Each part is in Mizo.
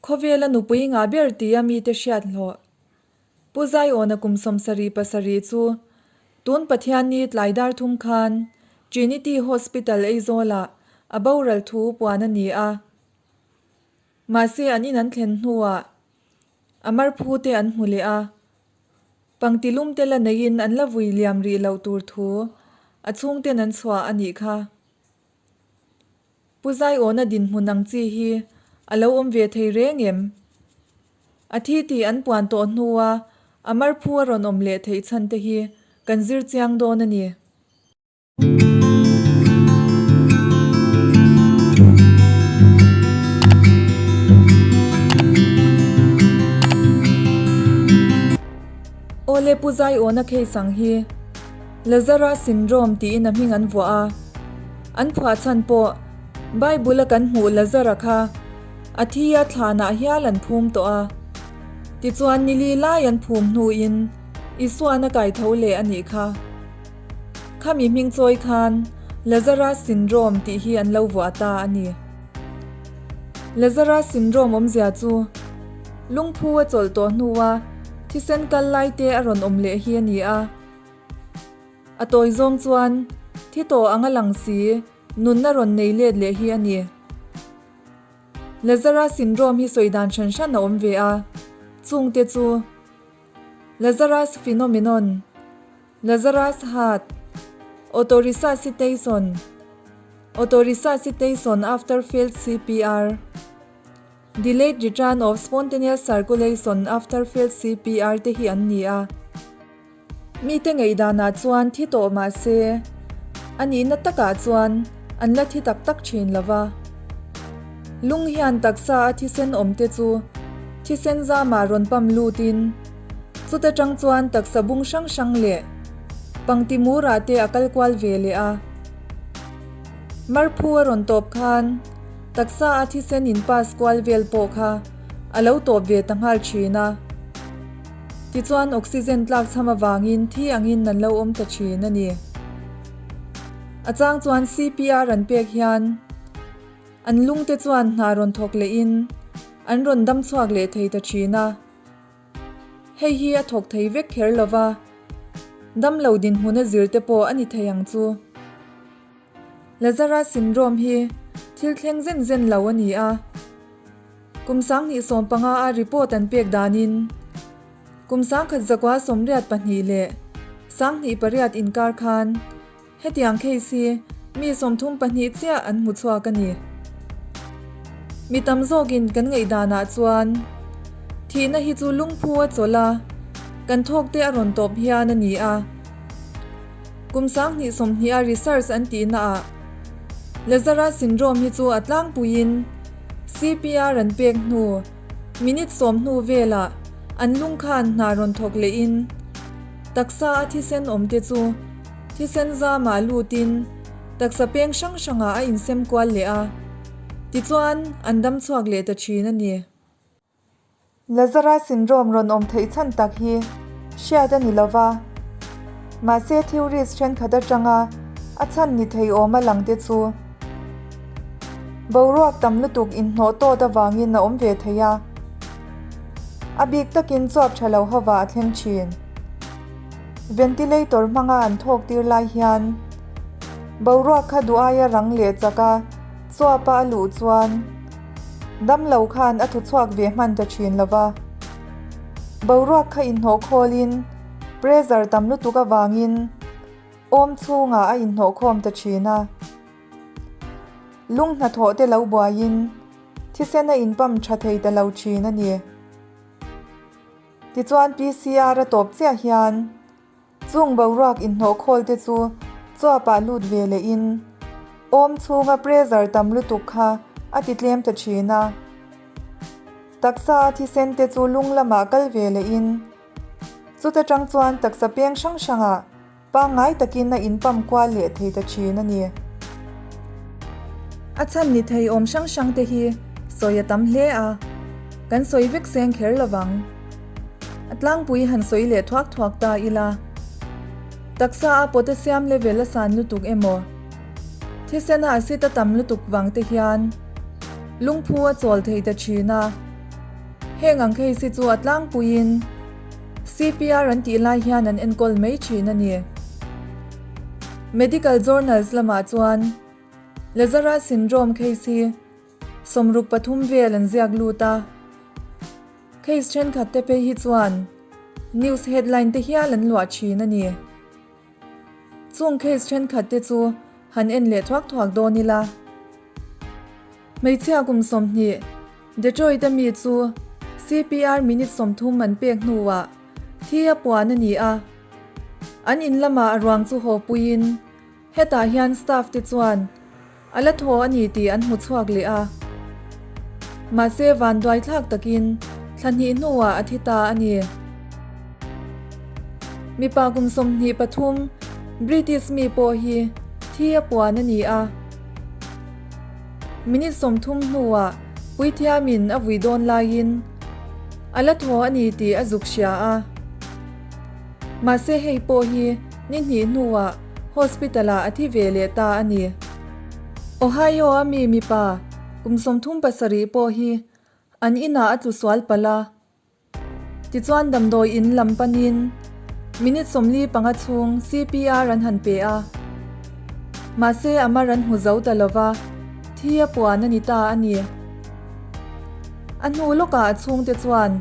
Khawvela nupui ngah ber tia mite hriat hlawh. Pu Zaiawna kum 77 chu tun Pathianni tlai dar thum khan Trinity Hospital Aizawlah a boral thu puan a ni a. Mahse an in an thlen hnuah a marphu te an hmu leh a. Pangti lum te la neiin an la vui liam rih loh tur thu a chhungten an chhuah a nih kha. Pu Zaiawna dinhmun ang chi hi a lo awm ve thei reng em? A thi tih an puan tawh hnua a marphu a rawn awm leh theih chhan te hi kan zir chiang dawn a ni. Awle Pu Zaiawna case ang hi Lazarus syndrome tiin a hming an vuah a, an phuah chhan pawh Bible a kan hmuh Lazara kha a thi a thlanah hial an phum tawh a, tichuan nili lai an phum hnuin Isuan a kai tho leh a nih kha. Khami hming chawi khan Lazarus syndrome tih hi an lo vuah ta a ni. Lazarus syndrome awmzia chu lungphu a chawlh tawh hnua thisen kal lai te a rawn awm leh hi a ni a. A tawi zawng chuan thi tawh anga lang si nunna rawn nei let leh hi a ni. Lazarus syndrome hi sawi dan hran hran a awm ve a, chungte chu Lazarus phenomenon, Lazarus heart, Autoresuscitation, Autoresuscitation after failed CPR, Delayed return of spontaneous circulation after failed CPR te hi an ni a. Mite ngaihdanah chuan thi tawh mah se, a nihna takah chuan an la thi tak tak thin lo va. Lung hian taksa a thisen awm te chu thisen zamah rawn pam lutin, chuta tang chuan taksa bung hrang hrang leh pangti murah te a kal kual ve leh a. Marphu a rawn tawp khan taksa a thisen in pass kual vel pawh kha a lo tawp ve ta nghal thin a. Tichuan oxygen tlak chham avangin thi angin an lo awm ta thin a ni. A chang chuan CPR an pek hian an lungte chuan hna rawn thawk lehin an rawn dam chhuak leh thei ta thin a. Hei hi a thawk thei vek kher lova, damlo dinhmun a zir te pawh a ni thei ang chu. Lazarus syndrome hi thil thleng zen zen lo a ni a. Kum 2015 a report an pek danin kum 1982 leh 2008 inkar khan Hetiang case hi mi 32 chiah an hmu chhuak a ni. Mi tam zawkin kan ngaihdanah chuan thihna hi chu lungphu a chawlh a, kan thawk te a rawn tawp hian a ni a. Kum 2020 a research an tihna ah Lazarus syndrome hi chu a tlangpuiin CPR an pek hnu minute sawm hnu velah an lung khan hna rawn thawk lehin taksa a thisen awm te chu Thisen zamah lutin taksa peng hrang hrangah a insem kual leh a, tichuan an dam chhuak leh ta thin a ni. Lazarus syndrome rawn awm theih chhan tak hi hriat a ni lo va, mahse theories thenkhat atanga a chhan ni thei awm a lang te chu boruak tam lutuk inhnawh tawt avangin a awm ve thei a, a bik takin chuap tha lo hovah a thleng thin. Ventilator hmanga an thawk tir lai hian boruak kha duh aia rang leh chak a, chuapa a luh chuan damlo khan a thaw chhuak ve hman ta thin lo va. Boruak kha inhnawh khawlin pressure tam lutuk avangin awm chhungah a inhnawh khawm ta thin a. Lung hnathawh te lo buaiin thisen a inpump tha thei ta lo thin a ni. Tichuan PCR a tawp chiah hian chung boruak inhnawh khawl te chu chuapah lut ve lehin awm chhunga pressure tam lutuk kha a ti tlem ta thin a. Taksa a thisen te chu lung lamah kal ve lehin chuta tang chuan taksa peng hrang hrangah Pangngai takin a inpump kual leh thei ta thin a ni. A chhan ni thei awm hrang hrang te hi sawi a tam hle a, kan sawi vek seng kher lovang. A tlangpui han sawi leh thuak thuak ta ila, taksa a potassium level a san lutuk emaw, thisen a acid a tam lutuk vang te hian lungphu a chawl thei ta thin a. Heng ang case hi chu a tlangpuiin CPR an tih lai hian an enkawl mai thin a ni. Medical journals lamah chuan Lazarus syndrome case hi 63 vel an ziak lut a. Case thenkhat te phei hi chuan news headline te hial an luah thin a ni. Chung case thenkhat te chu han en leh thuak thuak dawn ila. Hmeichhia kum 20 Detroit a mi chu CPR minute 30 an pek hnuah thi a puan a ni a. An in lamah a ruang chu haw puiin hetah hian staff te chuan a la thaw a ni tih an hmu chhuak leh a. Mahse van duai thlak takin thla hnih hnuah a thi ta a ni. Mipa kum 23 British mi pawh hi thi a puan a ni a. Minute 30 hnuah puithiamin a vui dawn laiin a la thaw a ni tih a zuk hria a. Mahse hei pawh hi ni hnih hnuah hospital ah a thi ve leh ta a ni. Ohio a mi mipa kum 37 pawh hi an inah a tlu sual palh a. Tichuan damdawi in lam panin minute 45 chhung CPR an han pe a. Mahse a mar an hmu zo ta lova, thi a puan a ni ta a ni. A hnu lawkah a chhungte chuan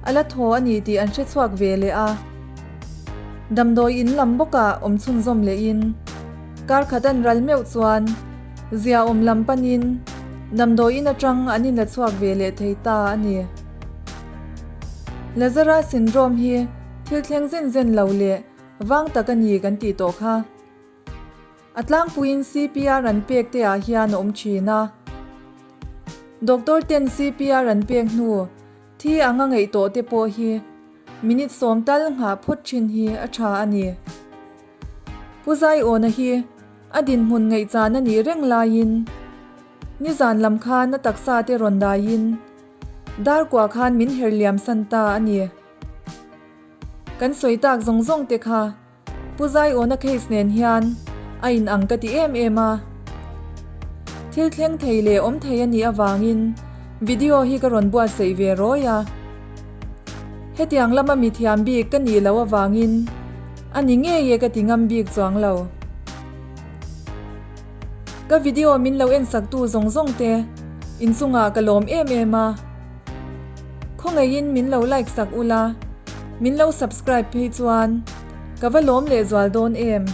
a la thaw a ni tih an hre chhuak ve leh a. Damdawi in lam bawkah awm chhunzawm lehin kar khat an ral meuh chuan zia awm lam panin damdawi in atang an inla chhuak ve leh thei ta a ni. Lazarus syndrome hi thil thleng zen zen lo leh vang tak a ni kan tih tawh kha. A tlangpuiin CPR an pek te ah hian a awm thin a. Doctor ten CPR an pek hnu thi anga ngaih tawh te pawh hi minute 10 tal nghah phawt thin hi a tha a ni. Pu Zaiawna hi a dinhmun ngaih chan a nih reng laiin nizan lam khan a taksa te rawn daiin dar kua khan min her liam san ta a ni. Kan sawi tak zawng zawng te kha Pu Zaiawna case nen hian a in ang ka ti em em a. Thil thleng thei leh awm thei a nih avangin video hi ka rawn buatsaih ve rawi a. Hetiang lama mi thiam bik ka nih loh avangin a ni ngei e ka ti ngam bik chuang lo. Ka video min lo en sak tu zawng zawng te inchungah ka lawm em em a. Khawngaihin min lo like sak ula, min lo subscribe phei chuan ka va lawm leh zual dawn em.